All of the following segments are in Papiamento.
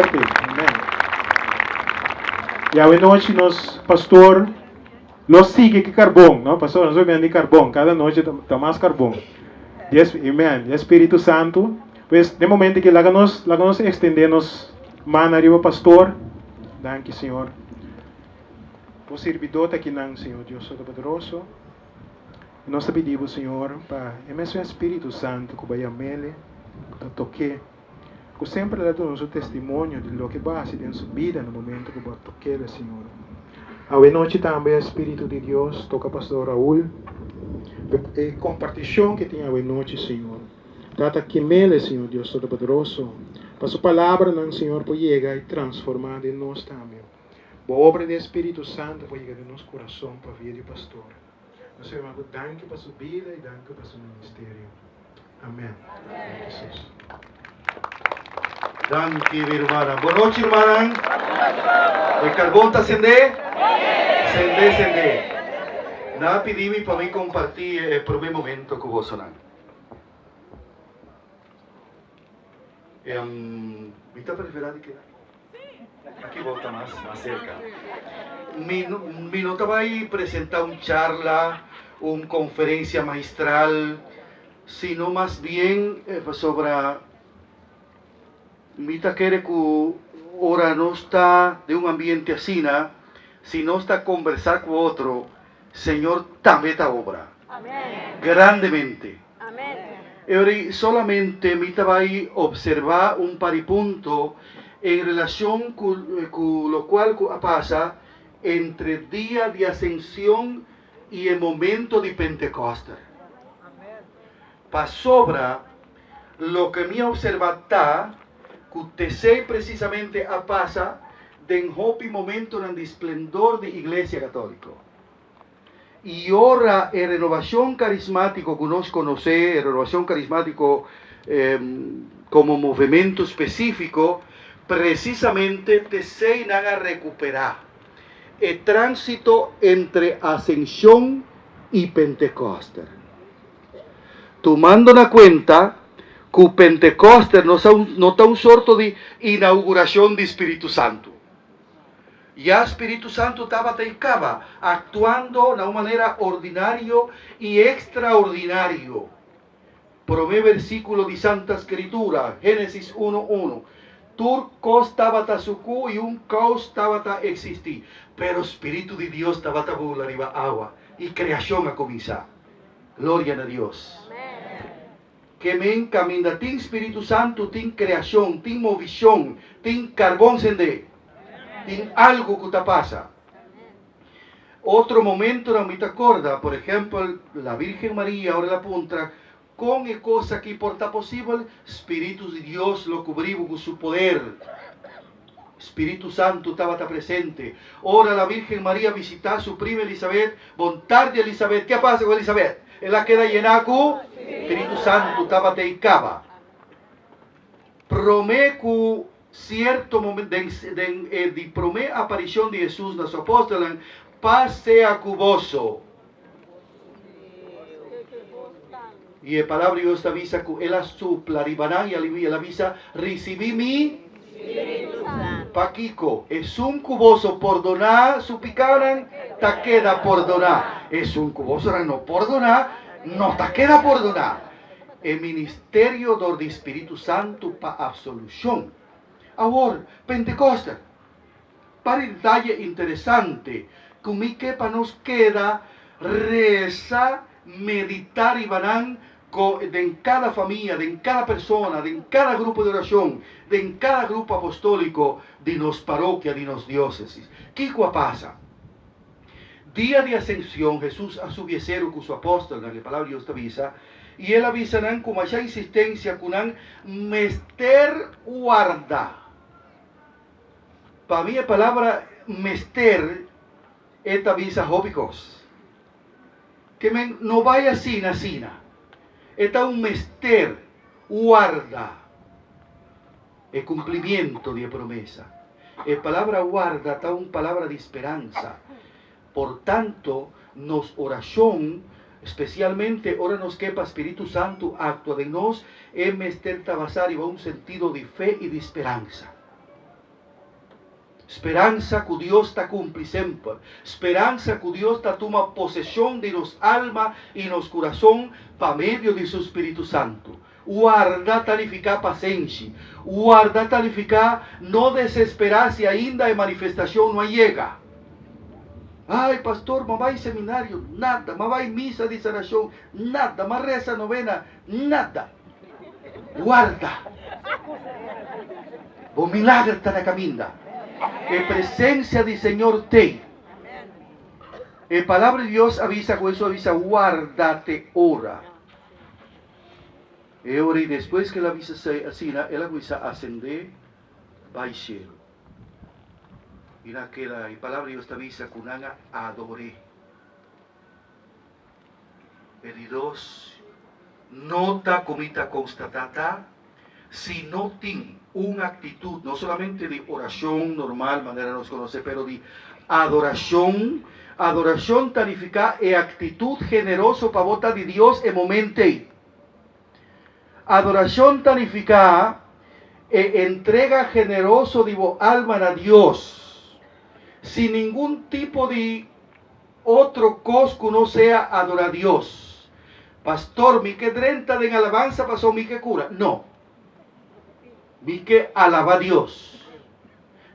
Amen. Y awe nochi nos pastor lo sigue ki carbon, no? Pastor, nos bende carbon, cada nochi ta mas carbon. Dies, amen. E Espíritu Santo. Pues, de momento que laga nos, laga nos extender nos man arriba pastor. Danki, Señor. Bo servidor ta akinan, Señor Dios Todopoderoso. Y nos ta pidi bo, Señor, pa e mesun Espíritu Santo ku bai amele, ku ta toke, ku semper el a duna su testimonio di loke bo a hasi den su bida na momento ku bo a tok'el, Señor. Awe nochi tambe e Spiritu di Dios toka Pastor Raul pa e kompartishon ke tin awe nochi, Señor. Tata kim'el, Señor Dios Todopoderoso, pa su palabranan, Señor, por yega i transformá den nos tambe. Bo obra di e Spiritu Santo por yega den nos kurason pa via di Pastor. Nos ta yama bo danki pa su bida i danki pa su ministerio. Amen. Danki Jesus. Danki mi rumannan. Bon nochi rumannan. E karbon ta sende? Sende sende. Nan a pidi mi pa mi komparti e prome momento ku bosonan. Mi ta prefera di keda aki bo ta mas mas serka. Mi mi no ta bai presenta un charla, un conferencia magistral, sino mas bien pasobra mi ta kere ku ora nos ta den un ambiente asina, si nos ta conversa ku otro, Señor tambe ta obra grandemente. E ora ei solamente mi ta bai observa un par di punto en relacion cu locual cu a pasa entre dia di Ascension y e momento di Pentecoster. Pasobra loke mi a observa ta cu tesey precisamente a pasa den hopi momentonan di splendor di Iglesia Catolico. Y ora e renovacion carismatico cu nos conoce, e renovacion carismatico como movemento specifico, precisamente tesey nan a recupera e transito entre Ascension y Pentecoster. Tumando na cuenta cu Pentecoster no no ta un sorto di inauguracion di Spiritu Santo. Ya Spiritu Santo tabata y caba actuando na un manera ordinario y extraordinario. Prome versiculo di Santa Scritura, Genesis uno, uno, Tur cos tabata sucu y un caos tabata existi, pero Spiritu di Dios tabata bula riba awa y creacion a cuminsa. Gloria na Dios. Ke men kaminda tin Spiritu Santu tin kreashon, tin movishon, tin karbon sendé. Tin algu ku ta pasa. Otro momentonan mi ta korda, por ehèmpel, la Virgen Maria ora el a puntra, Kon e kos aki por ta posibel? Spiritu di Dios lo kubrí bo ku su poder. Spiritu Santu tabata presente. Ora la Virgen Maria visitá su prima Elisabet, Bon tardi Elisabet, ke a pasa ku Elisabet? El a keda yená ku Spiritu Santu tabata ei kaba. Promé ku sierto momento den den e di promé aparishon di Hesus na su apòstelnan, Pas sea ku boso. I e Palabra di Dios ta bisa ku el a supla riba nan i el a bisa, Risibí mi Pakiko? Esun ku boso pordoná su pikánan, ta keda pordoná. Esun ku bosonan no pordoná, no ta keda pordoná. E ministerio dor di Spiritu Santu pa absolushon. Awor, Pentekòste. Par di detaye interesante ku mi ke pa nos keda resa, meditá riba nan ko den kada famia, den kada persona, den kada grupo di orashon, den kada grupo apostóliko di nos parokia, di nos diósesis. Kiko a pasa? Dia di Asension, Hesus a subi e seru ku su apòstelnan, e Palabra di Dios ta bisa, i el a bisa nan ku masha insistensia ku nan mester warda. Pa mi e palabra mester e ta bisa hopi kos. Ke men no bai asina asina. E ta un mester warda e kumplimiento di e promesa. E palabra warda ta un palabra di speransa. Por tanto, nos orashon, spesialmente ora nos ke pa Spiritu Santu aktua den nos, e mester ta basá riba un sentido di fe i di speransa. Speransa ku Dios ta kumpli semper. Speransa ku Dios ta tuma poseshon di nos alma i nos kurason pa medio di su Spiritu Santu. Warda ta nifiká pasenshi. Warda ta nifiká no desesperá si ainda e manifestashon no a yega. Ai, pastor, m'a bai seminario, nada, m'a bai misa di sanashon, nada, m'a resa novena, nada. Warda! Bo milager ta na kaminda. E presensia di Señor t'ei. E Palabra di Dios a bisa ku Hesus a bisa, Warda te ora. E ora ei despues ku el a bisa asina, el a kuminsá asendé bai shelu. I na keda e Palabra di Dios ta bisa ku nan a ador'é. E di dos nota ku mi ta konstatá ta, si no tin un aktitut no solamente di orashon normal manera nos konosé, pero di adorashon, adorashon ta nifiká e aktitut generoso pa bo ta di Dios e momento ei. Adorashon ta nifiká e entrega generoso di bo alma na Dios, sin ningun tipo di Otro kos ku no sea adorá Dios. Pastor, mi ke drenta den alabansa paso mi ke kura. No. Mi ke alabá Dios.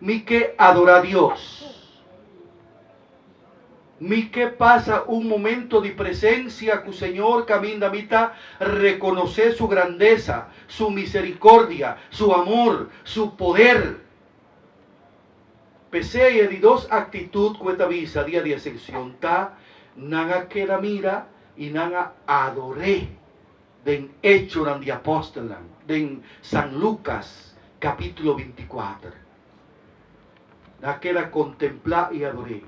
Mi ke adorá Dios. Mi ke pasa un momento di presensia ku Señor kaminda mi ta rekonosé Su grandesa, Su miserikordia, Su amor, Su poder. P'esei e di dos aktitut ku e ta bisa dia di Asension ta, Nan a keda mira i nan a ador'é den Echonan di Apòstelnan, den San Lukas kapítulo 24. Nan a keda kontemplá i ador'é.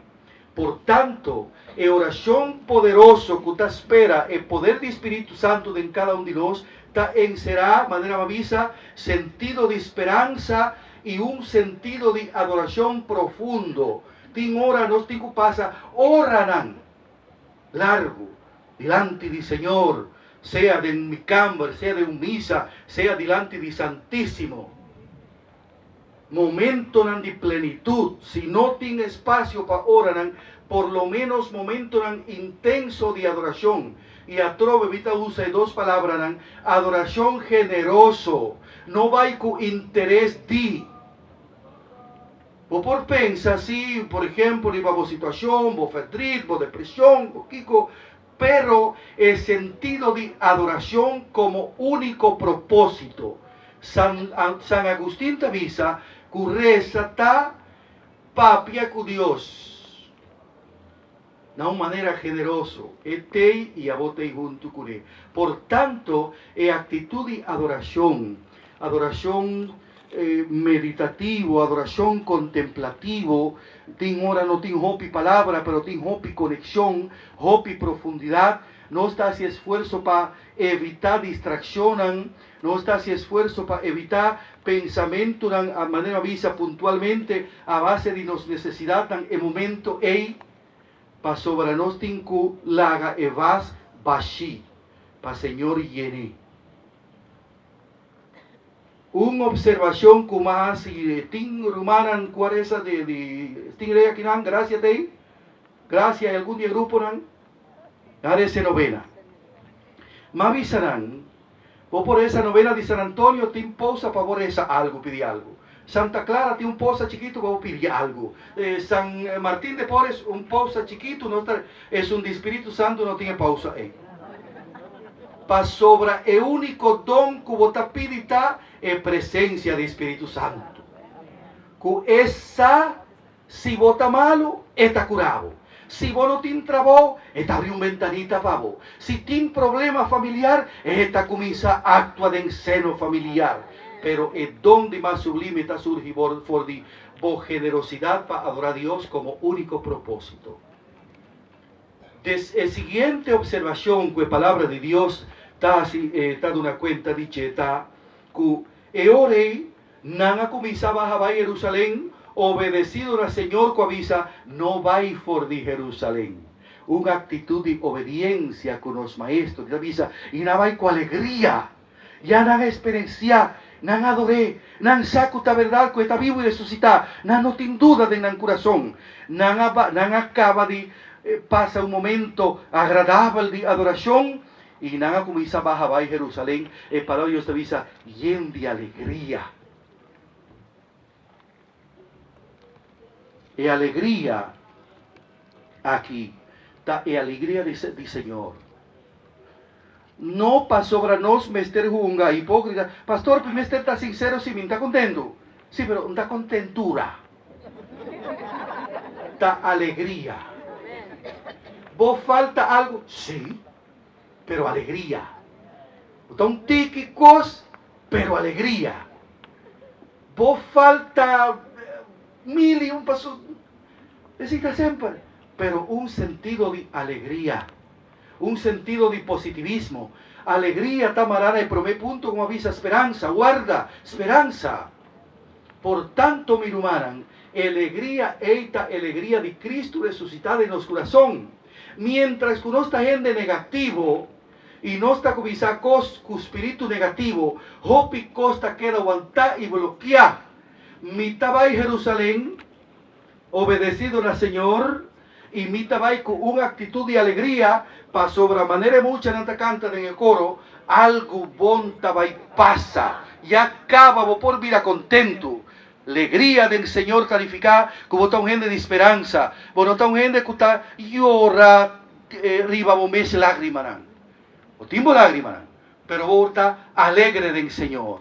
Por tanto, e orashon poderoso ku ta spera e poder di Spiritu Santu den kada un di nos ta enserá, manera mi a bisa, sentido di speransa i un sentido di adorashon profundo. Tin ora nos tin ku pasa oranan largu dilanti di Señor, sea den mi kamber, sea den un misa, sea dilanti di Santísimo. Momentonan di plenitut, si no tin espasio pa oranan, por lo ménos momentonan intenso di adorashon. I atrobe mi ta usa e dos palabranan, adorashon generoso, no bai ku interes di. Bo por pensa si, por ehempel, riba bo situashon, bo ferdrit, bo depreshon, bo kiko, Pero e sentido di adoracion como unico proposito. San San Agustin ta bisa cu reza ta papia cu Dios na un manera generoso, e t'ei y abo t'ei hunto cun'e. Por tanto, e actitud di adoracion, adoracion meditativo, adoracion contemplativo, tin ora no tin hopi palabra, pero tin hopi conexion, hopi profundidad. Nos ta haci esfuerzo pa evita distraccionnan, nos ta haci esfuerzo pa evita pensamentonan, a manera bisa puntualmente, a base di nos necesidadnan e momento ey, pasobra nos tin cu laga e vas bashi pa Señor yene. Un observacion cu m'a haci, tin rumannan cu a reza di di tin rey akinan, gracia t'ey, gracia y algun di e gruponan a reza e novena. M'a bisa nan, bo por reza novena di San Antonio, tin pousa pa bo reza algo, pidi algo. Santa Clara tin un pousa chikito pa bo pidi algo. San Martin de Porres un pousa chikito, no ta, esun di Spiritu Santo no tin e pousa ey. Pasobra e úniko don ku bo ta pidi ta e presensia di Spiritu Santu. Ku e sa si bo ta malu, e ta kura bo. Si bo no tin trabou, e ta abri un bentanita pa bo. Si tin problema familiar, e ta kuminsá aktua den seno familiar. Pero e don di mas sublime ta surgi for di bo generosidat pa adorá Dios komo úniko propósito. Des e siguiente observacion cu e Palabra di Dios ta haci e ta duna cuenta di dje ta cu e ora ei nan a cuminsa baha bai Jerusalén obedecido na Señor cu a bisa, No bai for di Jerusalén. Un actitud di obediencia cu nos Maestro ta bisa y nan a bai cu alegria. Ya nan a experiencia. Nan a ador'é. Nan sa ku ta bèrdat ku e ta bibu i resusitá. Nan no tin duda den nan kurason. Nan a nan a kaba di pasa un momento agradabel di adorashon i nan a kuminsá baha bai Herusalen. E Palabra di Dios ta bisa, yen di alegria. E alegria aki ta e alegria di Señor. No pasobra nos mester hunga hipócrita. Pastor, mi mester ta sincero si mi n'ta contento. Sí, pero n'ta contentura. Ta alegria. Bo falta algo? Sí, pero alegria. Bo ta un tiki cos, pero alegria. Bo falta mil y un paso. Esey ta semper, pero un sentido di alegria. Un sentido di positivismo. Alegria ta mará na e promé punto ku a bisa speransa. Warda, speransa! Por tanto, mi rumannan, e legria ei ta e legria di Cristo resusitá den nos kurason. Miéntras ku nos ta hende negativo i nos ta kuminsá kos ku spiritu negativo, hopi kos ta keda wantá i blokiá. Mi ta bai Jerusalén. Obedecido na Señor, y mi ta bay cu un actitud di alegria, pasobra manera e muchanan ta canta den e coro, algo bon ta bay pasa. Ya caba bo por bira contento. Legria den Señor ta nifica cu bo ta un hende di speransa, bo no ta un hende cu ta yora riba bo mes lagrimanan. Bo tin bo lagrimanan, pero bo ta alegre den Señor.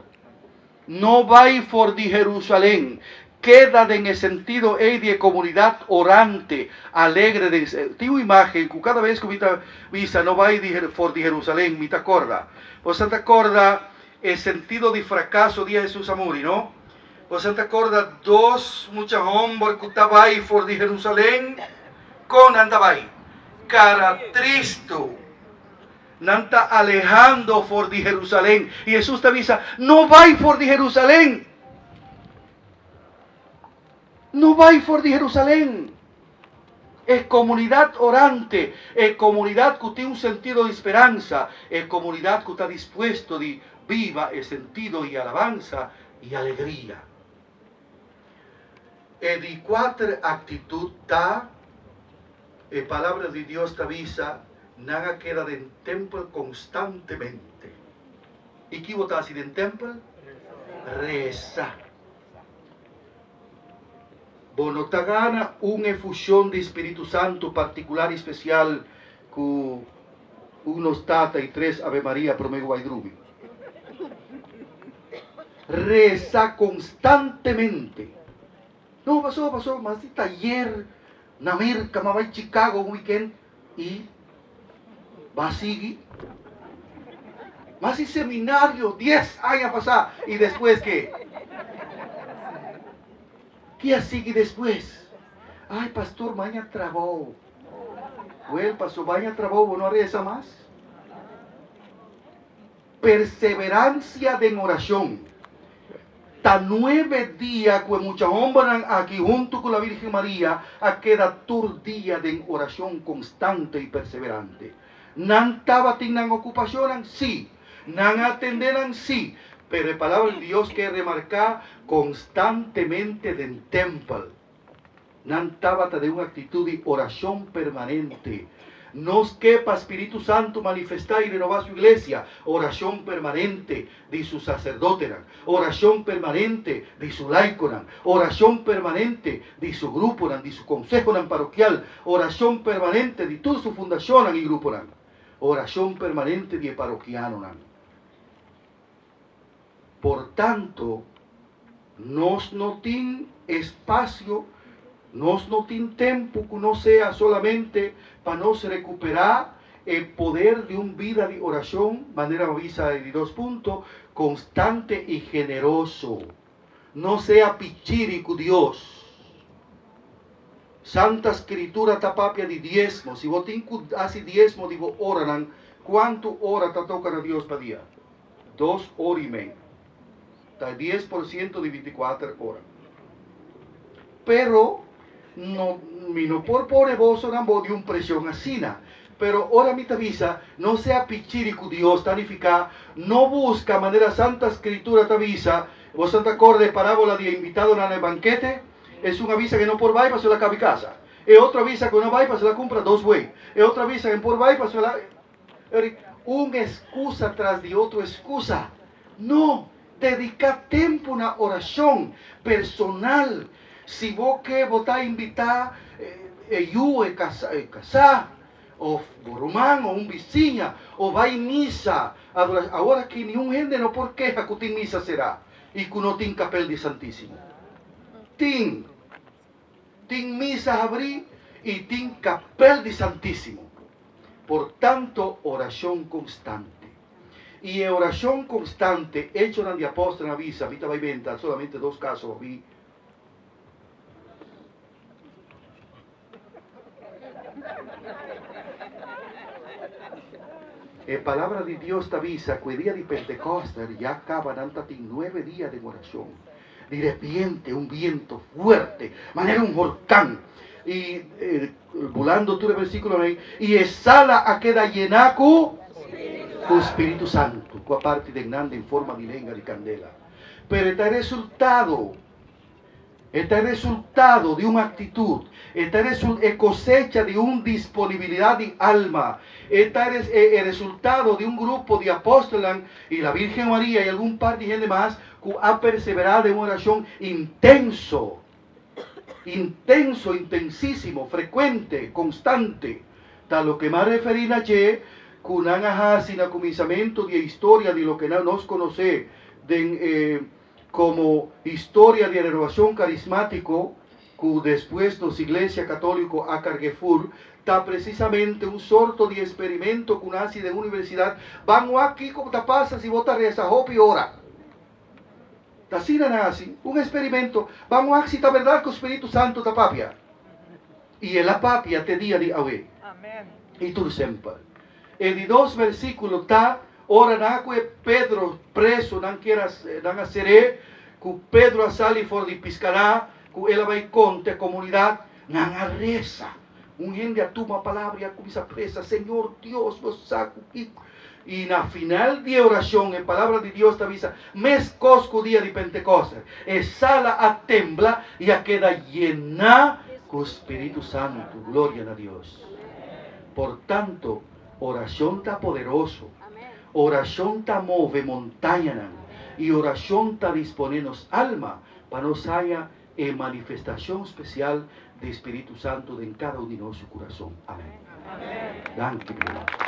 No bai for di Jerusalén. Keda den e sentido ei di e komunidat orante, alegre den se. Tin un imágen ku kada bes ku mi ta bisa no bai di for di Jerusalén, mi ta kòrda. Boso ta kòrda e sentido di frakaso dia Hesus a muri, no? Boso ta kòrda dos mucha hòmber ku ta bai for di Jerusalén? Kon nan ta bai? Kara tristu. Nan ta alehando for di Jerusalén. I Hesus ta bisa, No bai for di Jerusalén! No bai for di Jerusalén! E komunidat orante, e komunidat ku tin un sentido di speransa, e komunidat ku ta dispuesto di biba e sentido i alabansa i alegria. E di kuater aktitut ta, E Palabra di Dios ta bisa, Nan a keda den tempel konstantemente. I ki bo ta hasi den tempel? Resa. Bo no ta gana un efushon di Spiritu Santu partikular i spesial ku un Nos Tata i tres Ave Maria promé ku bai drumi. Resa konstantemente. No, paso, paso, mas di tayer na Merka, m'a bai Chicago un weekend i ba sigui. Mas di seminario dies aña pasá i despues ke? Ke a sigui despues? Ay, pastor, maña trabou. Wel, paso baña trabou bo no a resa mas? Perseverancia den oracion. Ta nuebe dia cu e mucha hombernan aki hunto cu la Virgen Maria a keda tur dia den oracion constante y perseverante. Nan tabatin nan ocupacionnan? Sí. Nan a atende nan? Sí. Pero e Palabra di Dios ke remarca constantemente den tempel. Nan tabata den un actitud di oracion permanente. Nos ke pa Spiritu Santu manifestá i renobá Su Iglesia, oracion permanente di Su sacerdotenan, oracion permanente di Su laiconan, oracion permanente di Su gruponan, di Su consehonan parokial, oracion permanente di tur Su fundacionnan i gruponan, oracion permanente di e parokianonan. Por tanto, nos no tin espacio, nos no tin tempu cu no sea solamente pa nos recuperá e poder di un bida di oracion, manera bo bisa e di dos punto, constante y generoso. No sea pichiri cu Dios. Santa Scritura ta papia di diesmo. Si bo tin cu haci diesmo di bo oranan, cuantu ora ta toca na Dios pa dia? Dos ora i mei. Ta 10% di 24 ora. Pero no, mi no por pone bosonan bou di un presion asina. Pero ora mi ta bisa, no sea pichiri ku Dios, ta nifiká, no buska manera Santa Skritura ta bisa. Boso ta korda e parábola di e invitadonan na e bankete? Esun a bisa ku e no por bai pasobra el a kabi kasa. E otro a bisa ku e no bai pasobra el a kumpra dos buey. E otro a bisa ku e no por bai pasobra el a. Un eskusa tras di otro eskusa. No! Dediká tempu na orashon personal. Si bo ke, bo ta invitá e yu, e kasá, òf bo ruman òf un bisiña, òf bai misa. Awor aki niun hende no por keha ku tin misa será i ku no tin kapel di Santísimo. Tin. Tin misa habrí i tin kapel di Santísimo. Por tanto, orashon konstante. I e orashon konstante, Echonan di Apòstelnan a bisa, mi ta bai benta solamente dos kaso mi. E Palabra di Dios ta bisa ku e dia di Pentekòster ya kaba nan ta tin nuebe dia den orashon. Di repente un biento fuerte, manera un horkan, i bulando tur e versíkulonan ei, i e sala a keda yená ku ku Spiritu Santu, ku a parti den nan den forma di lenga di kandela. Pero e ta e resultado, e ta e resultado di un aktitut, e ta e kosecha di un disponibilidat di alma, e ta e resultado di un grupo di apòstelnan i la Virgen Maria i algun par di hende mas ku a perseverá den un orashon intenso, intenso, intensísimo, frekuente, konstante, ta loke m'a referí na dje ku nan a hasi na kuminsamentu di e historia di loke nos konosé den e komo historia di e Renovacion Karismátiko ku despues nos Iglesia Katóliko a karg'é fur, ta presisamente un sorto di esperimento ku nasi den universidat. Ban wak kiko ta pasa si bo ta resa hopi ora. Ta asina nan hasi, un esperimento. Ban wak si ta bèrdat ku Spiritu Santu ta papia. I el a papia te dia di awe i tur semper. E di dos versíkulo ta ora nan a kohe Pedro preso, nan kier a nan a ser'é, ku Pedro a sali for di piskalá, ku el a bai konta e komunidat, nan a resa. Un hende a tuma palabra i a kuminsá presa, Señor Dios, bo sa ku kiko. I na final di e orashon, e palabra di Dios ta bisa, Meskos ku dia di Pentekòste, e sala a tembla i a keda yená ku Spiritu Santu. Gloria na Dios! Por tanto, orashon ta poderoso. Orashon ta move montañanan i orashon ta disponé nos alma pa nos haña e manifestashon spesial di Spiritu Santu den kada un di nos su kurason. Amèn. Danki, mi ruman.